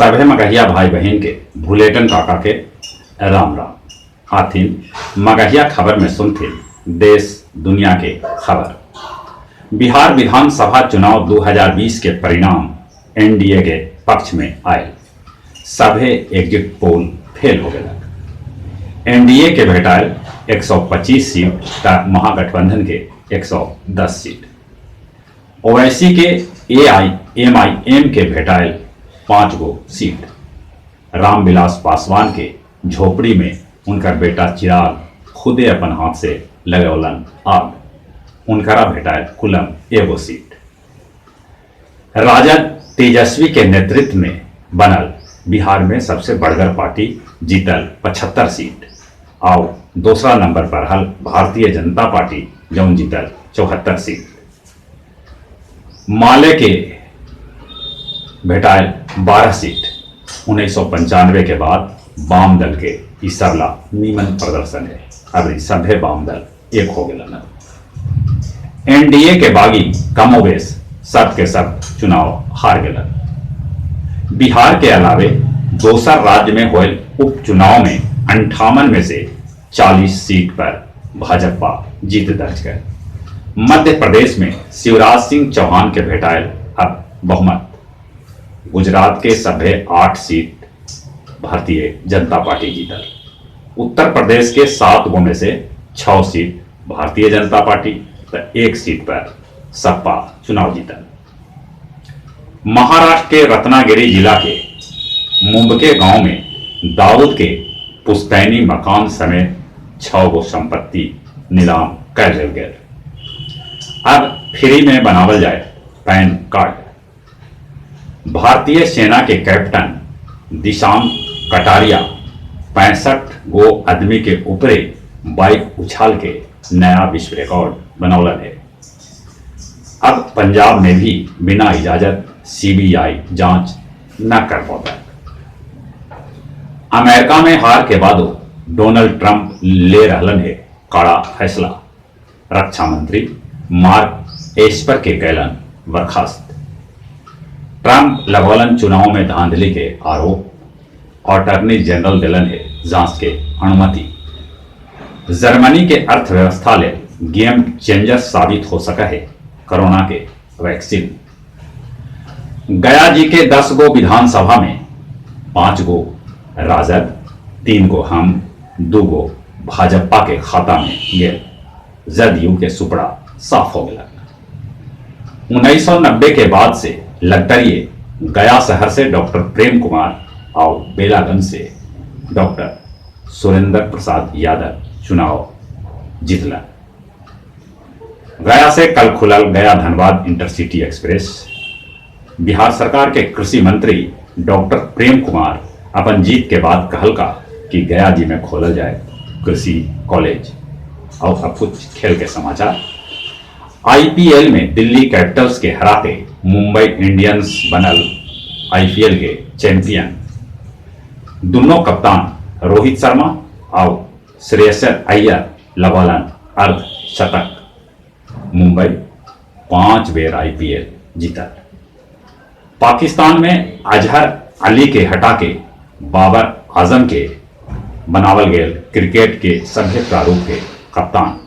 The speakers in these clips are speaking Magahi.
सभे मगहिया भाई बहिन के भुलेटन काका के राम राम। आथिन मगहिया खबर में सुनथिन देश दुनिया के खबर। बिहार विधानसभा चुनाव 2020 के परिणाम एनडीए के पक्ष में आयल। सभे एग्जिट पोल फेल हो गए। एनडीए के भेटायल 125 सीट त महागठबंधन के 110 सीट। ओवैसी के एआईएमआईएम के भेटायल 5 गो सीट। रामविलास पासवान के झोपड़ी में उनकर बेटा चिराग खुदे अपन हाथ से लगौलन आग। उनकरा भेटायल कुलम एगो सीट। राजद तेजस्वी के नेतृत्व में बनल बिहार में सबसे बड़गर पार्टी जीतल 75 सीट और दूसरा नंबर पर हल भारतीय जनता पार्टी जौन जीतल 74 सीट। माले के भेटायल 12 सीट। 1995 के बाद वाम दल के ई सबला नीमन प्रदर्शन है। अब सभे वाम दल एक हो गए। एनडीए के बागी कमोबेश सब के सब चुनाव हार गए। बिहार के अलावे दोसर राज्य में होयल उपचुनाव में 58 में से 40 सीट पर भाजपा जीत दर्ज कर। मध्य प्रदेश में शिवराज सिंह चौहान के भेटायल अब बहुमत। गुजरात के सभे 8 सीट भारतीय जनता पार्टी जीतल। उत्तर प्रदेश के 7 गो में से 6 सीट भारतीय जनता पार्टी तो 1 सीट पर सपा चुनाव जीतल। महाराष्ट्र के रत्नागिरी जिला के मुंबके गांव में दाऊद के पुश्तैनी मकान समेत 6 गो संपत्ति नीलाम कर लेल गए। अब फ्री में बनावल जाए पैन कार्ड। भारतीय सेना के कैप्टन दिशांग कटारिया 65 गो आदमी के ऊपरे बाइक उछाल के नया विश्व रिकॉर्ड बनौलन है। अब पंजाब में भी बिना इजाजत सीबीआई जांच न कर पाता। अमेरिका में हार के बादो डोनाल्ड ट्रंप ले रहलन है कड़ा फैसला। रक्षा मंत्री मार्क एस्पर के कैलन बर्खास्त। ट्रंप लगौलन चुनाव में धांधली के आरोप। अटॉर्नी जनरल दिलन है जांच के अनुमति। जर्मनी के अर्थव्यवस्था ले गेम चेंजर साबित हो सका है कोरोना के वैक्सीन। गया जी के 10 गो विधानसभा में 5 गो राजद, 3 गो हम, 2 गो भाजपा के खाता में गए। जदयू के सुपड़ा साफ हो गया। 1990 के बाद से लगतरिए गया शहर से डॉक्टर प्रेम कुमार और बेलागंज से डॉक्टर सुरेंद्र प्रसाद यादव चुनाव जीतला। गया से कल खुलल गया धनबाद इंटरसिटी एक्सप्रेस। बिहार सरकार के कृषि मंत्री डॉक्टर प्रेम कुमार अपन जीत के बाद कहलका कि गया जी में खोलल जाए कृषि कॉलेज। और अब कुछ खेल के समाचार। आईपीएल में दिल्ली कैपिटल्स के हराते मुंबई इंडियंस बनल आईपीएल के चैंपियन। दोनों कप्तान रोहित शर्मा और श्रेयस अय्यर लगौलन अर्धशतक। मुंबई 5 बेर आईपीएल जीतल। पाकिस्तान में अजहर अली के हटा के बाबर आजम के बनावल गए क्रिकेट के सभ्य प्रारूप के कप्तान।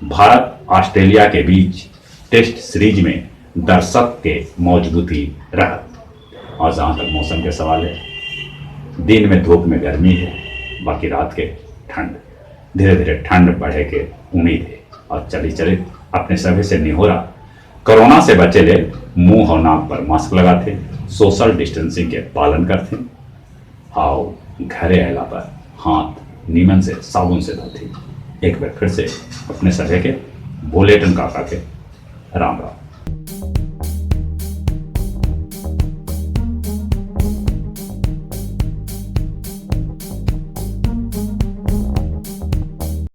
भारत ऑस्ट्रेलिया के बीच टेस्ट सीरीज में दर्शक के मौजूदगी रहत। और जहाँ तक मौसम के सवाल है, दिन में धूप में गर्मी है, बाकी रात के ठंड, धीरे धीरे ठंड बढ़े के उम्मीद है। और चली चली अपने सभी से निहोरा, कोरोना से बचे ले मुंह और नाक पर मास्क लगाते, सोशल डिस्टेंसिंग के पालन करते और घरे आयला पर हाथ नीमन से साबुन से धोते। एक बार फिर से अपने सभी के बुलेटिन काका के राम राम।